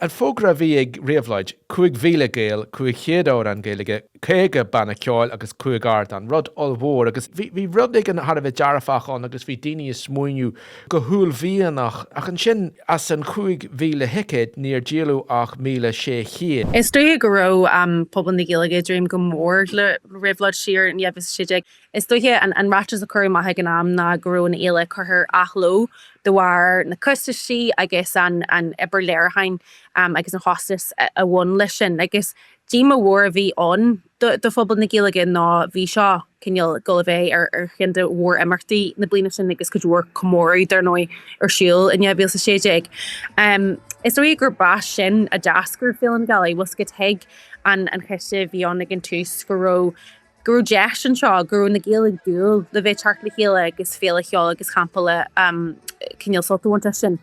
An fógra a bhí ag Réabhlóid, 5,000 Gael, 500 amhrán Gaeilge, 50 banna ceoil agus 5 ardán, rud ollmhór agus bhí bhí rud éigin thar a bheith dearfach ann agus bhí daoine ag smaoineamh go huaillmhianach ach ansin as an 5,000 thicéad níor díoladh ach 1,600. Is dóiche go raibh pobal na Gaeilge ag dréim go mór le Réabhlóid siar in 2016. Is dóiche an ráiteas a cuireadh amach ag an am ná go raibh an fhéile curtha ar athló de bharr na costaisí agus an obair léiriúcháin agus an chostas a bhain leis sin. Agus díomá mhór a bhí ann do phobal na Gaeilge nó bhí seo cineál ag dul a bheith ar cheann de mhór-imeachtaí na bliana sin agus cuid mhór comóradh, dar ndóigh, ar siúl in 2016. Is dóigh gurb as sin a d'eascair Féile na Gealaí. Bhfuil 's agat, thuig an coiste a bhí ann ag an tús go raibh go raibh deis anseo, go raibh na Gaeil ag dúil le bheith ag teacht le chéile agus féile cheoil agus champála cineál sult a bhaint as sin.